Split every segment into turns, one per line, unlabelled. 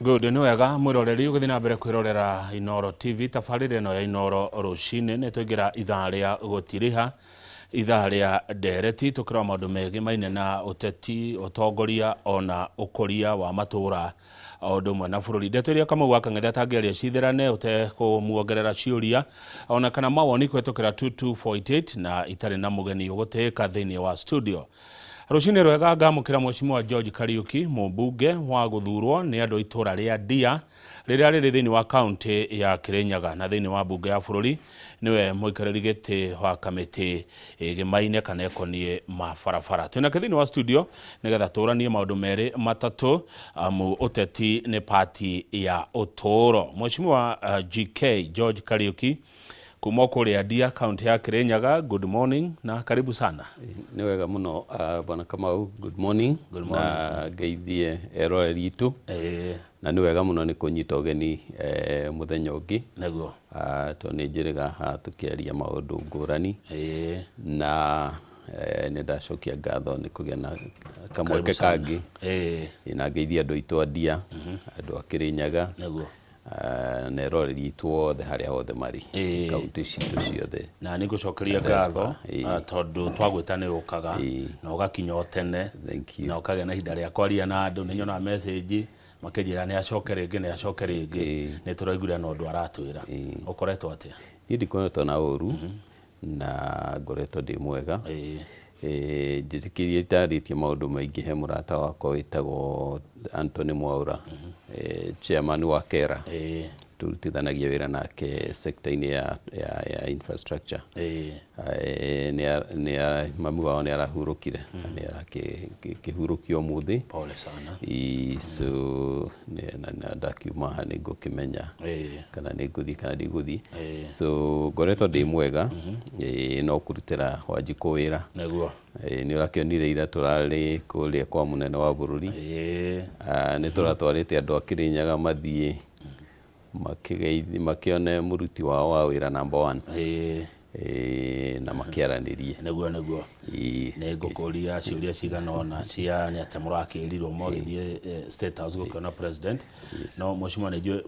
Good, nĩ wega mwĩroreri ũgĩthiĩ na mbere kwĩrorera Inooro TV tabarĩra ĩno ya Inooro rũcinĩ. Nĩ twaingĩra ithaa rĩa gũtiriha, ithaa rĩa ndereti, tũkĩrora maũndũ megimaine na ũteti, ũtongoria ona ũkũria wa matũũra o ũndũ ũmwe na bũrũri. Ndeto iria Kamau wa Kang'ethe atangĩaria cithĩrane ũtekũmuongerera ciũria ona kana mawoni kũhetũkĩra 22488 na itarĩ na mũgeni ũgũtĩĩka thĩinĩ wa studio. Rũcinĩ rwega, ngamũkĩra Mheshimiwa George Kariuki, mũmbunge wa gũthurwo nĩ andũ a itũra rĩa Ndia rĩrĩa rĩrĩ thĩinĩ wa kaunti ya Kirinyaga, na thĩinĩ wa mbunge ya bũrũri nĩwe mũikarĩri gĩtĩ wa kamĩtĩ ĩgĩmaine kana ĩkoniĩ mabarabara. Twĩnake thĩinĩ wa studio nĩgetha tũranie maũndũ merĩ matatũ, amu ũteti nĩ pati ya ũtũũro. Mheshimiwa GK George Kariuki kuma kũrĩa Ndia, kaunti ya Kirinyaga, good morning na karibu sana.
Nĩ wega mũno, bwana Kamau, good morning.
Good morning.
Na ngeithie eroreri itũ. Na nĩ wega mũno nĩ kũnyita ũgeni mũthenya ũngĩ. Tondũ nĩ njĩrĩga haha tũkĩaria maũndũ ngũrani. Na nĩ ndacokia ngatho nĩ kũgĩa na kamweke
Karibu sana.
Kangĩ. Na ngeithie andũ aitũ a Ndia, andũ a Kĩrĩnyaga, na eroreri aitũ othe harĩa hothe marĩ, kaunti citũ ciothe.
Na nĩ ngũcokeria ngatho tondũ twagwĩta nĩ ũkaga na ũgakinya o tene.
Thank you.
Na ũkagĩa na ihinda rĩa kwaria na andũ. Nĩ nyonaga message makĩnjĩra nĩ acoke rĩngĩ, nĩ acoke rĩngĩ. Nĩ tũraiguire na ũndũ aratwĩra. Ũkoretwo atĩa?
Niĩ ndikoretwo na ũru na ngoretwo ndĩ mwega. Njĩtĩkĩrie itarĩtie maũndũ maingĩ, he mũrata wakwa wĩtagwo Anthony Mwaura, chairman wa KERA. Tũrutithanagia wĩra nake sector-inĩ ya infrastructure. Mami wao nĩ arahurũkire na nĩ arakĩhurũkio ũmũthĩ.
Pole sana.
So na ndakiuma haha nĩ ngũkĩmenya kana nĩ ngũthiĩ kana ndigũthiĩ. So ngoretwo ndĩ mwega, no kũrutĩra Wanjikũ wĩra. Nĩ ũrakĩonire ira tũrarĩ kũrĩa kwa mũnene wa bũrũri. Nĩ tũratwarĩte andũ a Kĩrĩnyaga mathiĩ makĩgeithie, makĩone mũruti wao wa wĩra number one. Na makĩaranĩrie.
Nĩguo. Nĩ ngũkũria ciũria cigana ũna cia nĩ atĩa mũrakĩrirwo mwagĩthiĩ State House gũkĩona president. No mheshimiwa, nĩ njũĩ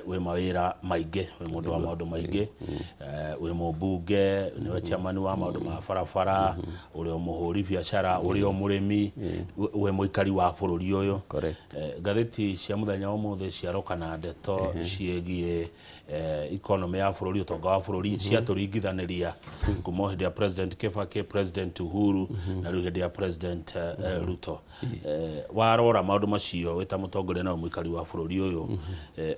wĩ mawĩra maingĩ, wĩ mũndũ wa maũndũ maingĩ, wĩ mũmbunge, nĩwe chairman wa maũndũ ma barabara, ũrĩ o mũhũri biacara, ũrĩ o mũrĩmi, wĩ mũikari wa bũrũri ũyũ. Ngathĩti cia mũthenya wa ũmũthĩ ciaroka na ndeto ciĩgiĩ economy ya bũrũri, ũtonga wa bũrũri, ciatũringithanĩria kuma o hĩndĩ ya President Kibaki, President Uhuru na rĩu hĩndĩ ya President Ruto. Warora maũndũ macio wĩ ta mũtongoria na wĩ mũikari wa bũrũri ũyũ,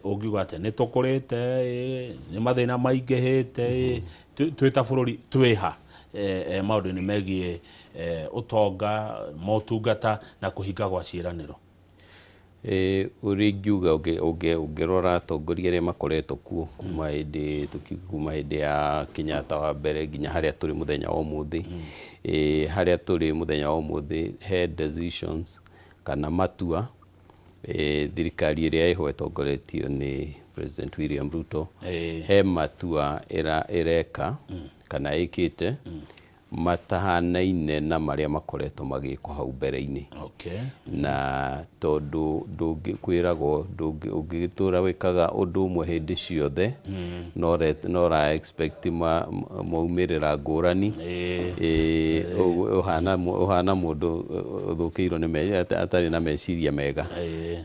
ũngiuga atĩa? Nĩ tũkũrĩte ĩ, nĩ mathĩna maingĩhĩte ĩ, twĩ ta bũrũri twĩha maũndũ-inĩ megiĩ ũtonga, motungata na kũhinga gwa ciĩranĩro?
Ũrĩa ingiuga, ũngĩrora atongoria arĩa makoretwo kuo kuma hĩndĩ ya Kenyatta wa mbere nginya harĩa tũrĩ mũthenya wa ũmũthĩ, harĩa tũrĩ mũthenya wa ũmũthĩ he decisions kana matua thirikari ĩrĩa ĩho ĩtongoretio nĩ President William Ruto, he matua ĩreka kana ĩkĩte matahanaine na marĩa makoretwo magĩkwo hau mbere-inĩ. Na tondũ ndũngĩ kwĩragwo ũngĩgĩtũra wĩkaga ũndũ ũmwe hĩndĩ ciothe no ũra expect maumĩrĩra ngũrani. Ũhana mũndũ ũthũkĩirwo nĩ atarĩ na meciria mega.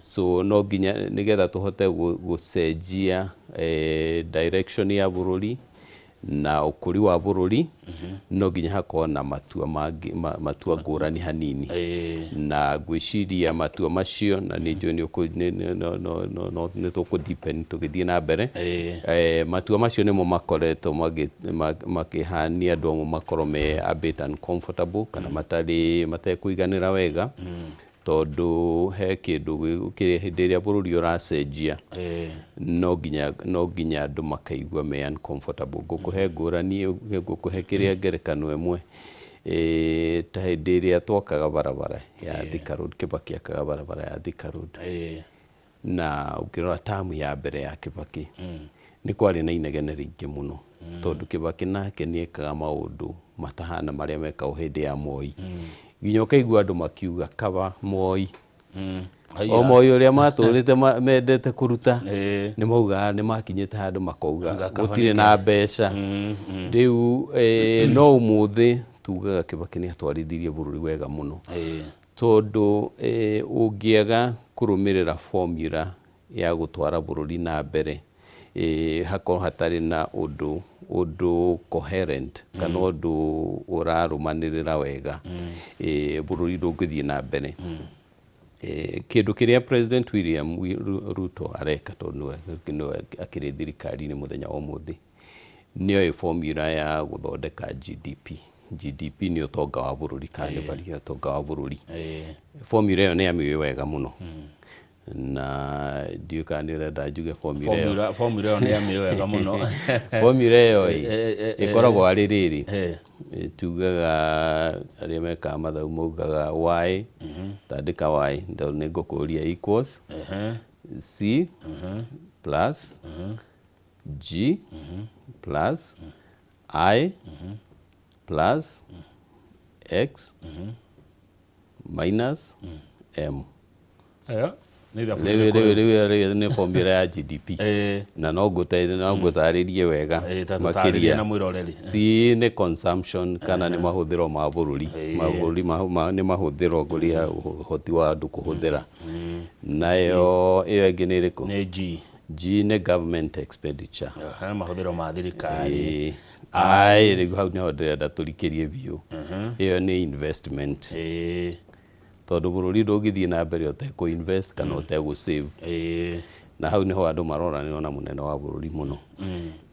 So no nginya nĩgetha tũhote gũcenjia direction ya bũrũri na ũkũri wa bũrũri, no nginya hakorwo na matua mangĩ, matua ngũrani hanini. Na ngwĩciria matua macio, na nĩ njũĩ nĩ tũkũ deepen tũgĩthiĩ na mbere. Matua macio nĩmo makoretwo makĩhania andũ amwe makorwo me a bit uncomfortable kana matarĩ matekũiganĩra wega, tondũ he kĩndũ hĩndĩ ĩrĩa bũrũri ũracenjia no nginya andũ makaigua me uncomfortable. Ngũkũhe ngũrani, ngũkũhe kĩrĩa ngerekano ĩmwe. Ta hĩndĩ ĩrĩa twakaga barabara ya Thika Road, Kibaki akaga barabara ya Thika Road, na ũngĩrora tamu ya mbere ya Kibaki nĩ kwarĩ na inegene rĩingĩ mũno, tondũ Kibaki nake nĩ ekaga maũndũ matahana marĩa mekagwo hĩndĩ ya Moi, nginya ũkaigua andũ makiuga kaba Moi.
Haiya.
O moĩ ũrĩa matũrĩte mendete kũruta, nĩ maugaga nĩ makinyĩte handũ makauga
Ngakaba
gũtirĩ na mbeca rĩu. No ũmũthĩ tugaga Kibaki nĩ atwarithirie bũrũri wega mũno, tondũ ũngĩaga kũrũmĩrĩra formula ya gũtwara bũrũri na mbere, hakorwo hatarĩ na ũndũ coherent kana ũndũ ũrarũmanĩrĩra wega, bũrũri ndũngĩthiĩ na mbere. Kĩndũ kĩrĩa President William Ruto areka, tondũ nĩwe akĩrĩ thirikari-inĩ mũthenya wa ũmũthĩ, nĩoĩ formula ya gũthondeka GDP. GDP nĩ ũtonga wa bũrũri, kana nĩ value ya ũtonga wa bũrũri. Formula ĩyo nĩ amĩũĩ wega mũno, na ndiũĩ kana nĩ ũrenda njuge formula ĩyo.
Formula ĩyo nĩ amĩũĩ wega mũno.
Formula ĩyo ĩ ĩkoragwo arĩ rĩrĩ, tugaga arĩa mekaga mathabu maugaga y, tandĩka y tondũ nĩ ngũkũria, equals C plus G plus I plus X minus M.
Ĩyo nĩ ithabu
Rĩu
rĩrĩkũ?
Rĩu rĩu nĩ formula ya GDP, na no ngũtarĩrie wega
Ta tũtarĩrie
makĩria.
Na mwĩroreri.
C nĩ consumption, kana nĩ mahũthĩro ma bũrũri, mabũrũri nĩ mahũthĩro kũrĩa ũhoti wa andũ kũhũthĩra. Nayo ĩyo ĩngĩ nĩ ĩrĩkũ?
Nĩ G.
G nĩ government expenditure.
Mahũthĩro ma thirikari.
I rĩu hau nĩho ndĩrenda tũrikĩrie biũ. Ĩyo nĩ investment, tondũ bũrũri ndũngĩthiĩ na mbere ũtekũ invest kana ũtegũ save, na hau nĩho andũ maroranĩrwo na mũnene wa bũrũri mũno.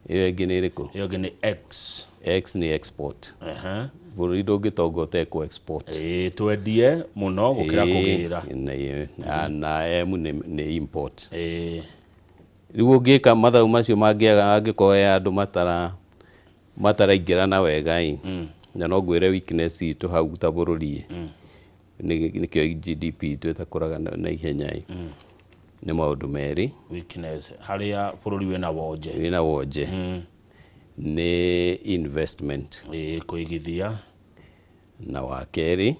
Ĩyo ĩngĩ nĩ ĩrĩkũ?
Ĩyo ĩngĩ nĩ X.
X nĩ export. Bũrũri ndũngĩtonga ũtekũ export.
Twendie mũno gũkĩra kũgĩra.
Na M nĩ import. Rĩu ũngĩka mathabu macio mangĩaga, angĩkorwo he andũ mataraingĩrana wega ĩ, na no ngwĩre weakness itũ hau ta bũrũri ĩ, nĩkĩo GDP itũ ĩtakũraga na ihenya ĩ, nĩ maũndũ merĩ.
Weakness harĩa bũrũri wĩna wonje.
Wĩna wonje nĩ investment.
Kũigithia.
Na wa kerĩ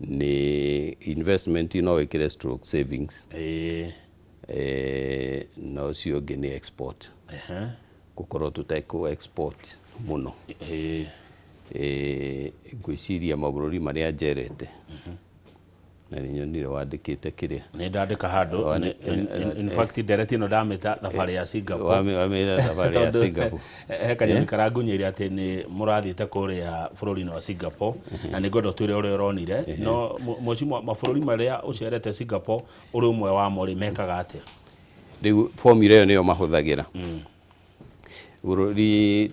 nĩ investment, no wĩkĩre stroke savings. Na ũcio ũngĩ nĩ export, gũkorwo tũtekũ export mũno. Ngwĩciria mabũrũri marĩa njerete, na nĩ nyonire wandĩkĩte kĩrĩa.
Nĩ ndandĩka handũ. In fact, ndereti ĩno ndamĩta thabarĩ ya Singapore.
Wamĩra thabarĩ ya
Tondũ
Singapore.
He kanyoni karangunyĩire atĩ nĩ mũrathiĩte kũrĩa bũrũri-inĩ wa Singapore, na nĩ ngwenda ũtwĩre ũrĩa ũronire. No mheshimiwa, mabũrũri marĩa ũcerete, Singapore ũrĩ ũmwe wamo rĩ, mekaga atĩa?
Rĩu formula ĩyo nĩyo mahũthagĩra bũrũri.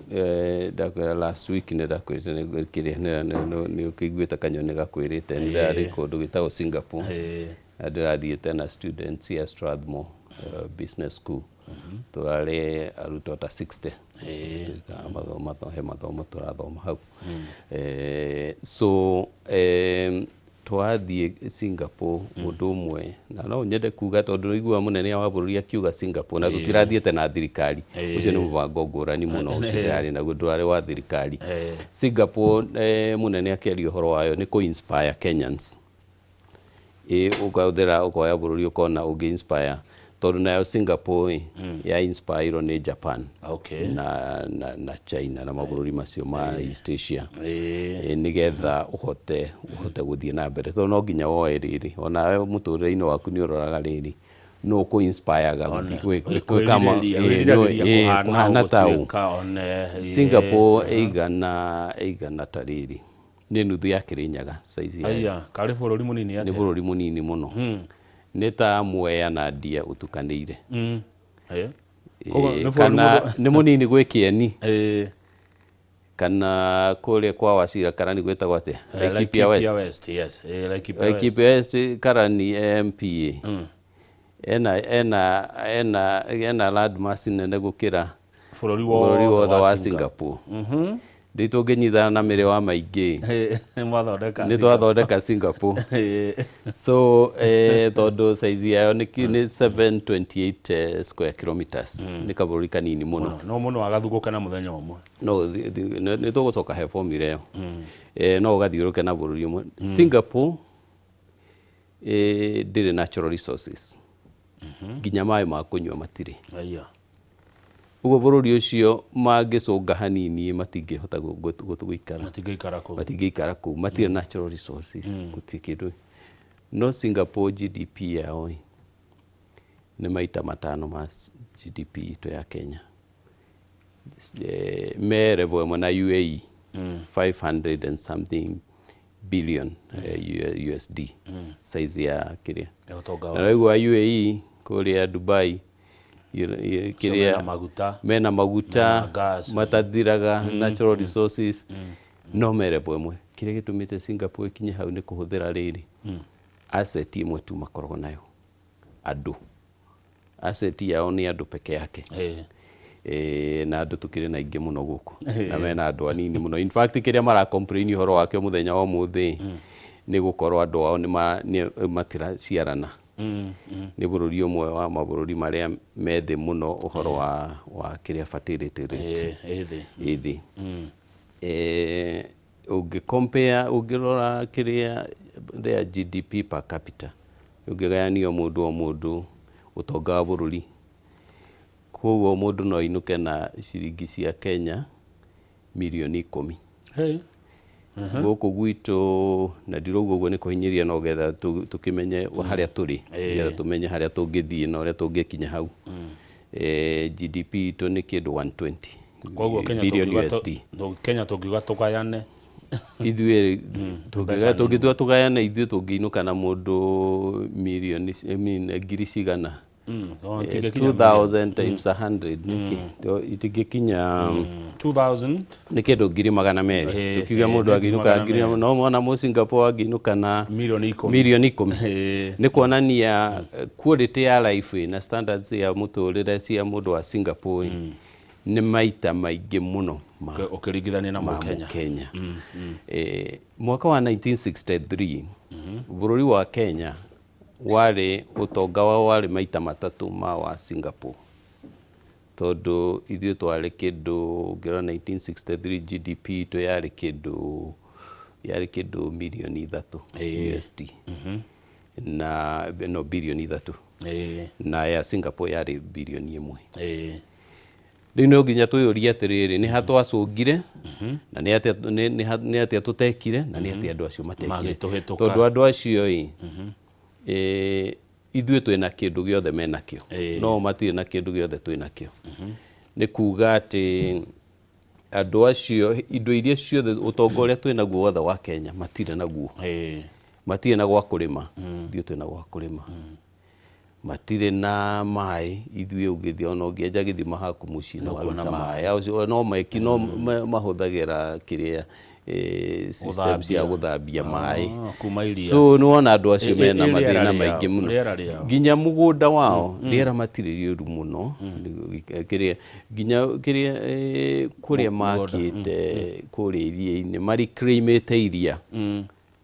Ndakwĩra last week nĩ ndakwĩrĩte kĩrĩa nĩ ũkĩiguĩte kanyoni gakwĩrĩte nĩ ndĩrarĩ kũndũ gwĩtagwo Singapore, na ndĩrathiĩte na students ya Strathmore Business School. Tũrarĩ arutwo ta 60. Twĩkaga mathomo, he mathomo tũrathoma hau. So twathiĩ Singapore, ũndũ ũmwe na no nyende kuga, tondũ nĩiguaga mũnene wa bũrũri akiuga Singapore, na tũtirathiĩte na thirikari, ũcio nĩ mũbango ngũrani mũno, ũcio ndĩrarĩ naguo ndũrarĩ wa thirikari. Singapore, mũnene akĩaria ũhoro wayo nĩ kũ inspire Kenyans. Ĩ ũkahũthĩra ũkoya bũrũri ũkona ũngĩ inspire, tondũ nayo Singapore ĩ ya inspire nĩ Japan na China na mabũrũri macio ma East Asia, nĩgetha ũhote gũthiĩ na mbere, tondũ no nginya woe rĩrĩ onawe mũtũrĩre-inĩ waku nĩ ũroraga rĩrĩ nũ ũkũ inspire-ga gũthiĩ gwĩka
Kwĩrirĩria kũhana
kũhana ta ũ.
Gũtuĩka one.
Singapore ĩigana ta rĩrĩ, nĩ nuthu ya Kĩrĩnyaga size yayo.
Aya karĩ bũrũri mũnini
Nĩ
atĩa?
Bũrũri mũnini mũno, nĩ ta Mwea na Ndia ũtukanĩire.
Koguo nĩ bũrũri
Kana nĩ mũnini gwĩ Kĩeni, kana kũrĩa kwa Wacira Karani gwĩtagwo atĩa? Laikipia West.
Laikipia West, yes. Laikipia West.
Laikipia West Karani MPA ena landmass nene gũkĩra
bũrũri
bũrũri wothe wa
Singapore.
Singapore. Rĩu tũngĩnyitana na mĩrĩ wa maingĩ,
Mwathondeka
nĩ twathondeka Singapore. So tondũ size yayo nĩ 728 square kilometers, nĩ kabũrũri kanini mũno.
No mũno agathugũka na mũthenya ũmwe.
No nĩ tũgũcoka he formula ĩyo. No ũgathiũrũke na bũrũri ũmwe. Singapore Ndĩrĩ natural resources, nginya maĩ ma kũnyua matirĩ.
Aya.
Ũguo bũrũri ũcio mangĩcũnga hanini matingĩhota gũikara.
Matingĩikara kũu.
Matingĩikara kũu, matirĩ natural resources, gũtirĩ kĩndũ. No Singapore GDP yao ĩ, nĩ maita 5 ma GDP itũ ya Kenya. Me level ĩmwe na UAE, 500 and something billion USD size ya kĩrĩa.
Ya ũtonga
Na
wao.
waigua UAE kũrĩa Dubai kĩrĩa
mena maguta.
Mena maguta.
Mena gas.
Matathiraga, natural resources, no me level ĩmwe. Kĩrĩa gĩtũmĩte Singapore ĩkinye hau nĩ kũhũthĩra rĩrĩ, asset ĩmwe tu makoragwo nayo, andũ. Asset yao nĩ andũ peke yake. Na andũ tũkĩrĩ na aingĩ mũno gũkũ na mena andũ anini mũno. In fact, kĩrĩa mara complain ũhoro wakĩo mũthenya wa ũmũthĩ nĩ gũkorwo andũ ao nĩ matiraciarana. Nĩ bũrũri ũmwe wa mabũrũri marĩa me thĩ mũno ũhoro wa kĩrĩa, fertility rate.
Ĩ thĩ.
Ĩ thĩ. Ũngĩ compare, ũngĩrora kĩrĩa, their GDP per capita, ũngĩgayanio mũndũ o mũndũ ũtonga wa bũrũri, koguo mũndũ no ainũke na ciringi cia Kenya mirioni 10.
Hey.
Gũkũ gwitũ, na ndirauga ũguo nĩ kũhinyĩrĩria, no getha tũkĩmenye harĩa tũrĩ, getha tũmenye harĩa tũngĩthiĩ na ũrĩa tũngĩkinya hau. GDP itũ nĩ kĩndũ 120
Koguo Kenya
billion
tũngiuga
USD.
Kenya tũngiuga tũgayane.
Ithuĩ tũngĩtua tũgayane, ithuĩ tũngĩinũka na mũndũ mirioni, I mean, ngiri cigana?
Oh, itingĩkinya.
2000 times 100 nĩkĩ? Itingĩkinya.
2000.
Nĩ kĩndũ 200,000. Tũkiuga mũndũ
ngiri
angĩinũka
magana
ngiri, no mona mũ Singapore angĩinũka na
mirioni 10.
Mirioni 10. Nĩ kuonania quality ya life na standards ya mũtũrĩre cia mũndũ wa Singapore nĩ maita maingĩ mũno ma
ũkĩringithania na
ma
Mũkenya.
Mũkenya. Mwaka wa 1963 bũrũri wa Kenya warĩ, ũtonga wao warĩ maita 3 ma wa Singapore, tondũ ithuĩ twarĩ kĩndũ, ũngĩrora 1963 GDP itũ yarĩ kĩndũ mirioni 3 USD, na no birioni 3, na ya Singapore yarĩ birioni 1. Rĩu no nginya twĩyũrie atĩrĩrĩ, nĩ ha twacũngire na nĩ atĩa tũtekire na nĩ atĩa andũ acio matekire
magĩtũhĩtũka?
Tondũ andũ acio ĩ, ithuĩ twĩna kĩndũ gĩothe menakĩo, no matirĩ na kĩndũ gĩothe twĩnakĩo. Nĩ kuga atĩ andũ acio indo iria ciothe, ũtonga ũrĩa twĩnaguo wothe wa Kenya, matirĩ naguo. Matirĩ na gwa kũrĩma, ithuĩ twĩna gwa kũrĩma. Matirĩ na maĩ, ithuĩ ũngĩthiĩ, ona ũngĩenja gĩthima haku mũciĩ nĩ waruta maĩ. Acio no meki no mahũthagĩra kĩrĩa, system cia gũthambia maĩ.
Ah, kuma iria.
So nĩ wona andũ acio mena
rĩera
mathĩna
rĩao,
maingĩ mũno.
Rĩera rĩao.
Nginya mũgũnda wao, rĩera matirĩ rĩũru mũno. Kĩrĩa nginya kĩrĩa, kũrĩa makĩte kũrĩa iria-inĩ, mariclaimĩte iria,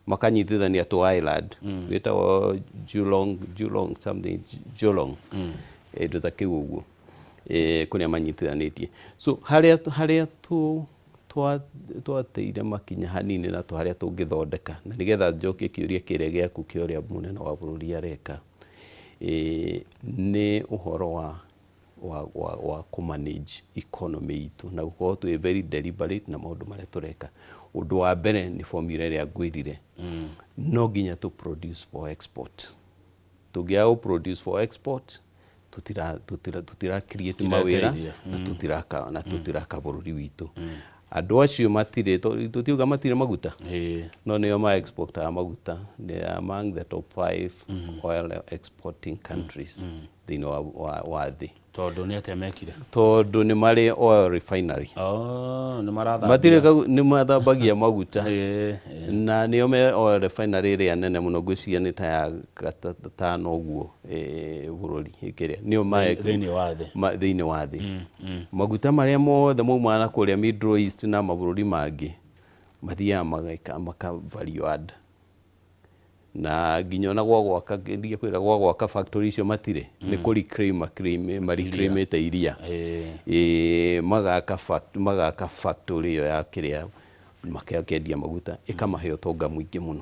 makanyitithania tũ island gwĩtagwo Jurong, Jurong something, Jurong, indo ta kĩu ũguo, kũrĩa manyitithanĩtie. So harĩa tu twateire makinya hanini na harĩa tũngĩthondeka, na nĩgetha njokie kĩũria kĩrĩa gĩaku kĩa ũrĩa mũnene wa bũrũri areka, nĩ ũhoro wa kũ manage economy itũ na gũkorwo twĩ very deliberate na maũndũ marĩa tũreka. Ũndũ wa mbere nĩ formula ĩrĩa ngwĩrire, no nginya tũ produce for export. Tũngĩaga gũ produce for export, tũtira create mawĩra
Tũtireteithia.
na tũtiraka bũrũri witũ. Andũ acio matirĩ, tũtiuga matirĩ maguta, no nĩo ma exportaga maguta. They are among the top five oil exporting countries thĩinĩ wa thĩ.
Tondũ nĩ atĩa mekire?
Tondũ nĩ marĩ oil refinery.
Oh, nĩ marathambia.
Matirĩ nĩ mathambagia maguta.
Ĩĩ.
Na nĩo me oil refinery ĩrĩa nene mũno, ngwĩciria nĩ ta ya gatano ũguo, bũrũri kĩrĩa nĩo ma
Thĩinĩ wa thĩ.
Thĩinĩ wa thĩ. Maguta marĩa mothe maumaga na kũrĩa Middle East na mabũrũri mangĩ mathiaga mageka maka value add, na nginya ona gwa gwaka, ndige kwĩra, gwa gwaka factory icio matirĩ, nĩ kũ reclaim mareclaimĩte iria. Magaka factory ĩyo ya kĩrĩa makendia maguta, ĩkamahe ũtonga mũingĩ mũno.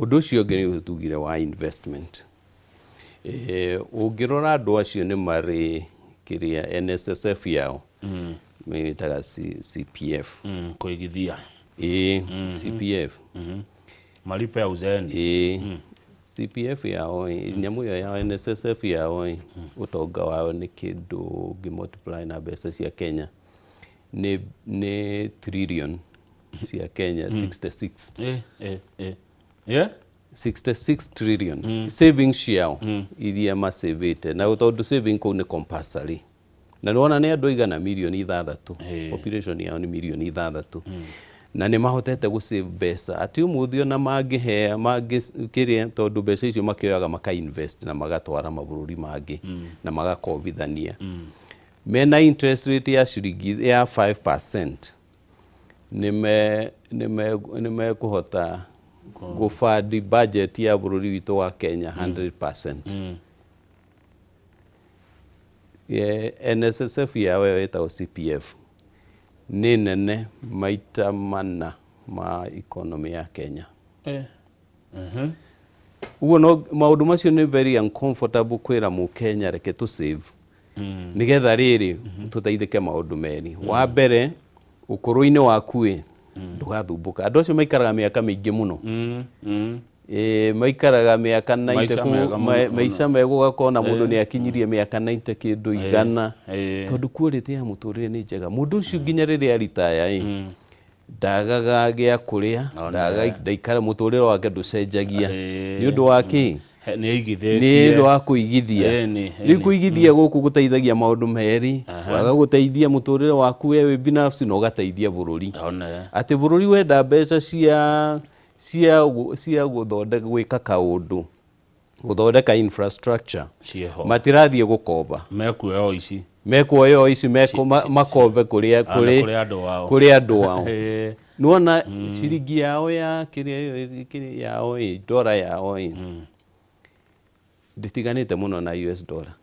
Ũndũ ũcio ũngĩ nĩ tugire wa investment. Ũngĩrora andũ acio nĩ marĩ kĩrĩa NSSF yao mĩtaga CPF.
Kũigithia.
Ĩĩ, CPF.
Malipo ya uzeeni.
Ĩĩ, CPF yao ĩ, nyamũ ĩyo ya NSSF yao ĩ, ũtonga wao nĩ kĩndũ ũngĩ multiply na mbeca cia Kenya nĩ trillion cia Kenya 66.
Yeah?
66 trillion savings ciao iria masavĩte, na tondũ saving kũu nĩ compulsory, na nĩwona nĩ andũ igana mirioni 6, population yao nĩ mirioni 6, na nĩ mahotete gũ save mbeca atĩ ũmũthĩ ona mangĩhea mangĩ kĩrĩa, tondũ mbeca icio makĩoyaga maka invest na magatwara mabũrũri mangĩ na magakombithania mena interest rate ya ciringi ya 5%, nĩ mekũhota gũbandi budget ya bũrũri witũ wa Kenya 100%. NSSF yao ĩyo ĩtagwo CPF nĩ nene maita mana ma economy ya Kenya. Ũguo no maũndũ macio nĩ very uncomfortable kwĩra mũkenya reke tũ save nĩgetha rĩrĩ tũteithĩke maũndũ merĩ. Wa mbere, ũkũrũ-inĩ waku ĩ ndũgathumbũka. Andũ acio maikaraga mĩaka mĩingĩ mũno. Maikaraga mĩaka 90.
Maica mega mũno.
Maica mega, ũgakona mũndũ nĩ akinyirie mĩaka 90 kĩndũ igana, tondũ quality ya mũtũrĩre nĩ njega. Mũndũ ũcio nginya rĩrĩa aritaya ĩ ndagaga gĩa kũrĩa, ndaikara mũtũrĩre wake ndũcenjagia. Nĩ ũndũ wa kĩ?
Nĩ aigithĩtie.
Nĩ ũndũ wa kũigithia. Rĩu kũigithia gũkũ gũteithagia maũndũ merĩ: waga gũteithia mũtũrĩre waku we wĩ binafsi na ũgateithia bũrũri. Atĩ bũrũri wenda mbeca cia gũthondeka, gwĩka kaũndũ, gũthondeka infrastructure,
Ciĩho.
matirathiĩ gũkomba.
Mekuoya o ici.
Mekuoya o ici makombe kũrĩa
kũrĩ kũrĩ andũ ao.
Kũrĩ andũ ao. Nĩwona ciringi yao ya kĩrĩa yao ĩ, dora yao ĩ ndĩtiganĩte mũno na US dollar.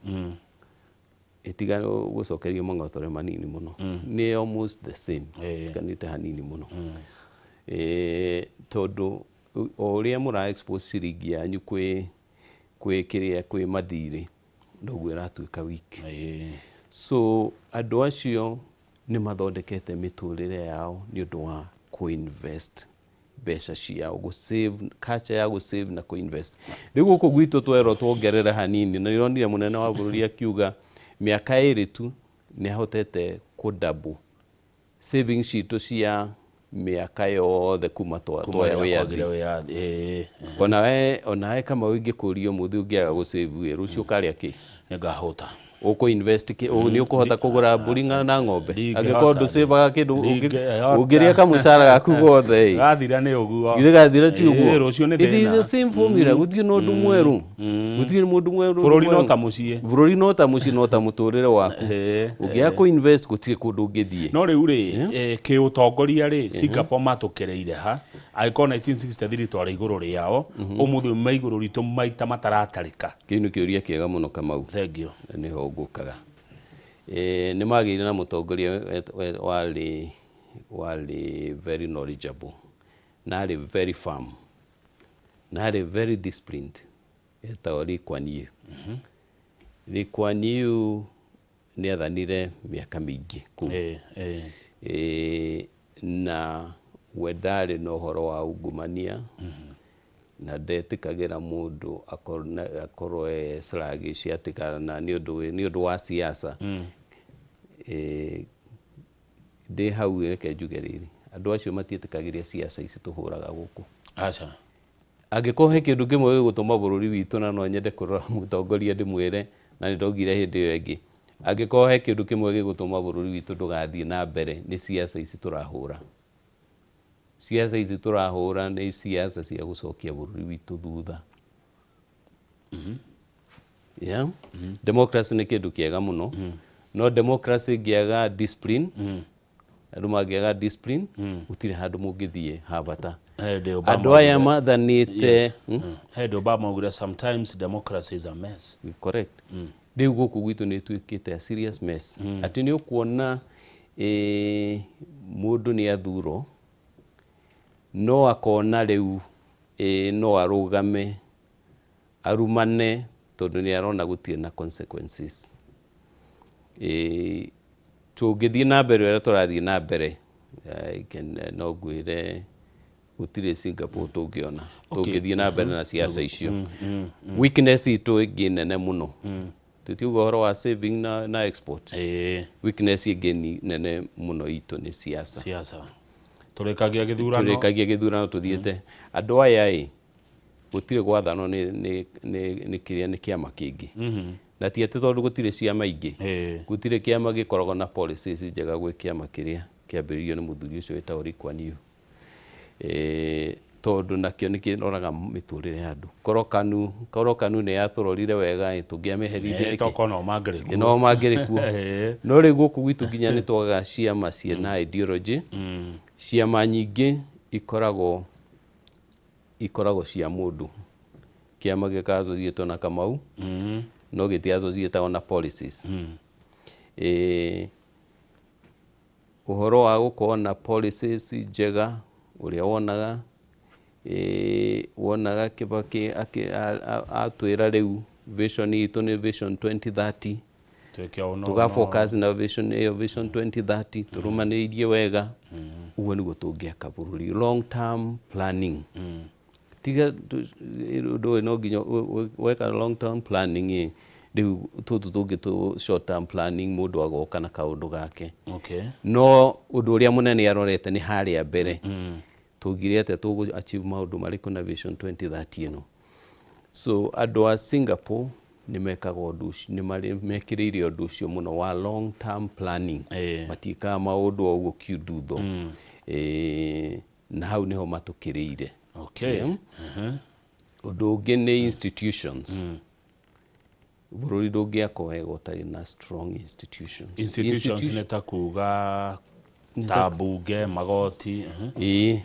Ĩtiga gũcokerio mang'otore manini mũno, nĩ almost the same. Ĩtiganĩte hanini mũno. Tondũ o ũrĩa mũra expose ciringi yanyu kwĩ kĩrĩa, kwĩ mathirĩ, noguo ĩratuĩka weak. So andũ acio nĩ mathondekete mĩtũrĩre yao nĩ ũndũ wa kũ-invest mbeca ciao, gũ-save, culture ya gũ-save na kũ-invest. Rĩu gũkũ gwitũ twerwo tuongerere hanini, na nĩronire mũnene wa bũrũri akiuga mĩaka 2 tu nĩ ahotete kũ double savings citũ cia mĩaka yothe kuma
Kuma
twoya
rĩrĩa
wĩyathi.
Kwagire wĩyathi.
Onawe kama ũngĩkũrio ũmũthĩ ũngĩaga gũ-save ĩ, rũciũ ũkarĩa kĩ?
Nĩngahũta.
Ũkũ invest kĩ? Nĩ ũkũhota kũgũra mbũri na ng'ombe
Ndingĩhota.
angĩkorwo ndũcĩvaga kĩndũ?
Ndingĩhota.
Ũngĩrĩa kamũcara gaku gothe ĩ,
Gathira nĩ ũguo.
Githĩ gathira ti ũguo?
Rũciũ nĩ
It is
thĩna.
the same formula, gũtirĩ na ũndũ mwerũ, gũtirĩ mũndũ mwerũ.
Bũrũri no
Mwerũ.
ta mũciĩ.
Bũrũri no ta mũciĩ, no ta mũtũrĩre waku. Ũngĩaga kũ invest gũtirĩ kũndũ ũngĩthiĩ.
No rĩu rĩ, kĩũtongoria rĩ, Singapore matũkĩrĩire ha angĩkorwo 1963 twarĩ igũrũ rĩao, ũmũthĩ me igũrũ ritũ maita mataratarĩka?
Kĩu nĩ kĩũria kĩega mũno, Kamau.
Thank you.
Na nĩho ngũkaga. Nĩ magĩire na mũtongoria warĩ very knowledgeable na arĩ very firm na arĩ very disciplined, etagwo Lee Kuan Yew. Lee Kuan Yew nĩ athanire mĩaka mĩingĩ kũu. Na we ndarĩ na ũhoro wa ungumania na ndetĩkagĩra mũndũ akorwo e sluggish atĩ kana nĩ ũndũ wa siasa. Ndĩ hau, reke njuge rĩrĩ, andũ acio matiĩtĩkagĩria siasa ici tũhũraga gũkũ.
Aca.
Angĩkorwo he kĩndũ kĩmwe gĩgũtũma bũrũri witũ, na no nyende kũrora mũtongoria ndĩmwĩre, na nĩ ndaugire hĩndĩ ĩyo ĩngĩ, angĩkorwo he kĩndũ kĩmwe gĩgũtũma bũrũri witũ ndũgathiĩ na mbere nĩ siasa ici tũrahũra. Siasa ici tũrahũra nĩ siasa cia gũcokia bũrũri witũ thutha. Yeah? Democracy nĩ kĩndũ kĩega mũno, no democracy ĩngĩaga discipline, andũ mangĩaga discipline, gũtirĩ handũ mũngĩthiĩ ha bata.
Hĩndĩ Obama
Andũ aya mathanĩte
Yes. Hĩndĩ Obama augire, "Sometimes democracy is a mess."
Correct. Rĩu gũkũ gwitũ nĩ ĩtuĩkĩte a serious mess, atĩ nĩ ũkuona mũndũ nĩ athurwo no akona rĩu No arũgame arumane tondũ nĩ arona gũtirĩ na consequences. Tũngĩthiĩ na mbere ũrĩa tũrathiĩ na mbere, no ngwĩre gũtirĩ Singapore tũngĩona tũngĩthiĩ na mbere na siasa icio. Weakness itũ ĩngĩ nene mũno, tũtiuga ũhoro wa saving na export, weakness ĩngĩ nene mũno itũ nĩ siasa.
Siasa, tũrĩkagia gĩthurano.
Tũrĩkagia gĩthurano tũthiĩte. Andũ aya ĩ gũtirĩ gwathanwo nĩ kĩrĩa nĩ kĩama kĩngĩ, na ti atĩ tondũ gũtirĩ ciama ingĩ, gũtirĩ kĩama gĩkoragwo na policies njega gwĩ kĩama kĩrĩa kĩambĩrĩirio nĩ mũthuri ũcio wĩtagwo Lee Kuan Yew. Tondũ nakĩo nĩ kĩroraga mĩtũrĩre ya andũ. Korwo KANU nĩ yatũrorire wega ĩ, tũngĩamĩheririe nĩkĩ?
Tokorwo no mangĩrĩ kuo.
No mangĩrĩ kuo. No rĩu gũkũ gwitũ nginya nĩ twagaga ciama ciĩna ideology. Ciama nyingĩ ikoragwo cia mũndũ. Kĩama gĩka-associate na Kamau, no gĩti-associate na policies. Ũhoro wa gũkorwo na policies njega, ũrĩa wonaga wonaga Kibaki atwĩra rĩu vision itũ nĩ Vision 2030.
Twĩke ũũ no
Tũga
no.
focus na vision ĩyo, Vision 2030, tũrũmanĩrĩirie wega. Ũguo nĩguo tũngĩaka bũrũri, long term planning. Tiga ũndũ ũyũ, no nginya weka long term planning ĩ, rĩu tũtũ tũngĩ tũ short term planning, mũndũ agoka na kaũndũ gake. No ũndũ ũrĩa mũnene arorete nĩ harĩa mbere, tũngire atĩa, tũgũ achieve maũndũ marĩkũ na Vision 2030 ĩno. So andũ a Singapore nĩ mekaga ũndũ ũcio, nĩ marĩ mekĩrĩire ũndũ ũcio mũno wa long term planning. Matiĩkaga maũndũ o ũguo kiundutho. Na hau nĩho matũkĩrĩire. Ũndũ ũngĩ nĩ institutions. Bũrũri ndũngĩakwo wega ũtarĩ na strong institutions.
Institutions nĩ ta kuga ta mbunge, magoti.
Ĩĩ,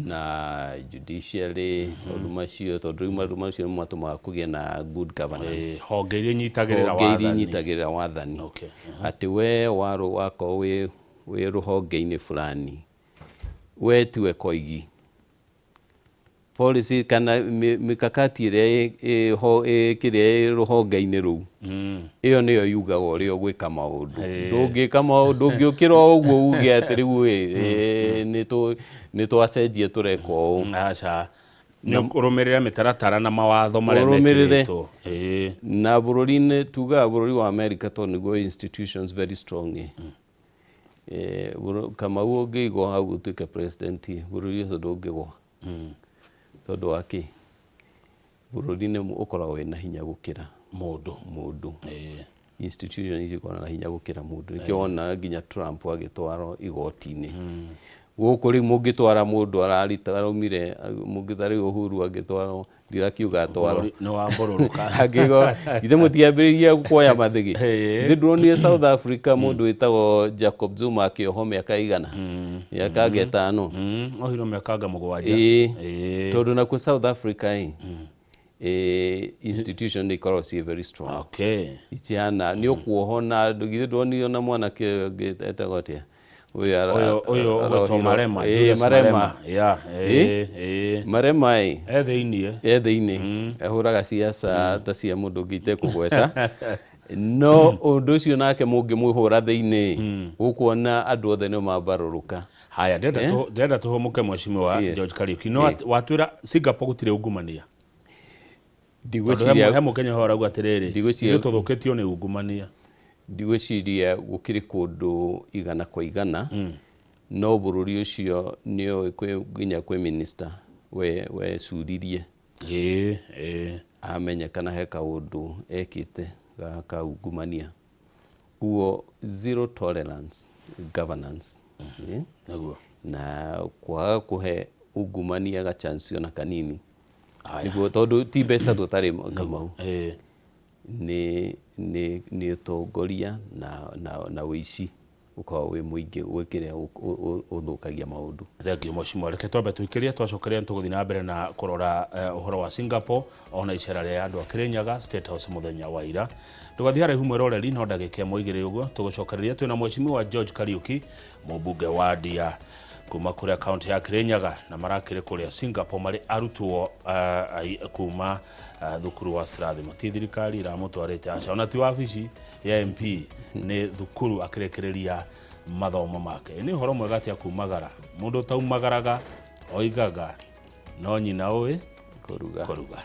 na judiciary, maũndũ macio, tondũ rĩu maũndũ macio nĩ matũmaga kũgĩe na good governance.
Honge iria inyitagĩrĩra
Honge iria
wathani.
Inyitagĩrĩra wathani. Atĩ we warũ wakorwo wĩ rũhonge-inĩ fulani, we tiwe koigi policy kana mikakati ĩrĩa kĩrĩa ĩ rũhonge-inĩ rũu, ĩyo nĩyo yugaga ũrĩa ũgwĩka maũndũ. Ndũngĩka maũndũ, ndũngĩũkĩra o ũguo uge atĩ rĩu ĩ nĩ twacenjia, tũreka ũũ.
Aca, nĩ ũrũmĩrĩre mĩtaratara na mawatho marĩa
Ũrũmĩrĩre.
mekĩrĩtwo.
Na bũrũri-inĩ, tugaga bũrũri wa America tondũ nĩguo institutions very strong ĩ. Kamau ũngĩigwo hau ũtuĩke president ĩ, bũrũri ũcio ndũngĩgwa. Tondũ wa kĩ? Bũrũri nĩ ũkoragwo wĩna hinya gũkĩra
mũndũ.
Mũndũ. Institution icio ikoragwo na hinya gũkĩra mũndũ. Nĩkĩo wonaga nginya Trump agĩtwarwo igoti-inĩ. Gũkũ rĩu mũngĩtwara mũndũ ararita araumire, mũngĩta rĩu Uhuru angĩtwarwo, ndirakiuga atwarwo.
Bũrũri nĩ wambũrũrũka.
Angĩgo ithe mũtiambĩrĩria kuoya mathĩgĩ. Ithe ndũronire South Africa mũndũ wĩtagwo Jacob Zuma akĩohwo mĩaka igana, mĩaka anga 5.
Ohirwo mĩaka anga 7.
Ĩĩ. Tondũ nakuo South Africa ĩ, institution nĩ ikoragwo ciĩ very strong. Itiana nĩ ũkuohwo na githĩ ndũronire ona mwanake ũyũ ũngĩ etagwo atĩa ũyũ?
Ũyũ ũgwĩtwo Marema.
Ĩĩ,
Julius.
Marema.
Yeah, ĩĩ.
Marema ĩ.
E thĩiniĩ.
E thĩinĩ, ahũraga ciaca ta cia mũndũ ũngĩ itekũgweta, no ũndũ ũcio nake mũngĩmũhũra thĩinĩ, ũkuona andũ othe nĩ mambarũrũka.
Haya, ndĩrenda tũhũmũke, mheshimiwa George Kariuki. No watwĩra Singapore gũtirĩ ungumania. Tondũ
Ndigwĩciria.
He mũkenya ho arauga atĩrĩrĩ,
Ndigwĩciria.
ithuĩ tũthũkĩtio nĩ ungumania.
Ndigwĩciria gũkĩrĩ kũndũ 100%, no bũrũri ũcio nĩ ũĩ kwĩ nginya kwĩ minister we wecuririe
ĩĩ ĩĩ
amenyekana he kaũndũ ekĩte ga kaungumania. Kuo zero tolerance governance.
Nĩguo.
Na kwaga kũhe ungumania ga chance ona kanini, nĩguo tondũ ti mbeca tũtarĩ, Kamau. Nĩ ũtongoria na ũici ũkoragwo wĩ mũingĩ gwĩkĩrĩa ũthũkagia maũndũ.
Thank you, mheshimiwa. Reke twambe tũikĩrie, twacokeria nĩtũgũthiĩ na mbere na kũrora ũhoro wa Singapore ona icera rĩa andũ a Kirinyaga State House mũthenya wa ira. Ndũgathiĩ haraihu, mwĩroreri, no ndagĩka 1 igĩrĩ ũguo tũgũcokereria. Twĩna mheshimiwa George Kariuki, mũmbunge wa Ndia. Kuma kũrĩa kaunti ya Kirinyaga na marakĩrĩ kũrĩa Singapore marĩ arutwo kuma thukuru wa Strathmore. Ti thirikari iramũtwarĩte, aca, ona ti wabici ya MP, nĩ thukuru akĩrĩkĩrĩria mathomo make. Nĩ ũhoro mwega atĩa kumagara mũndũ ũtaumagaraga oigaga no nyina ũĩ
kũruga.
Kũruga.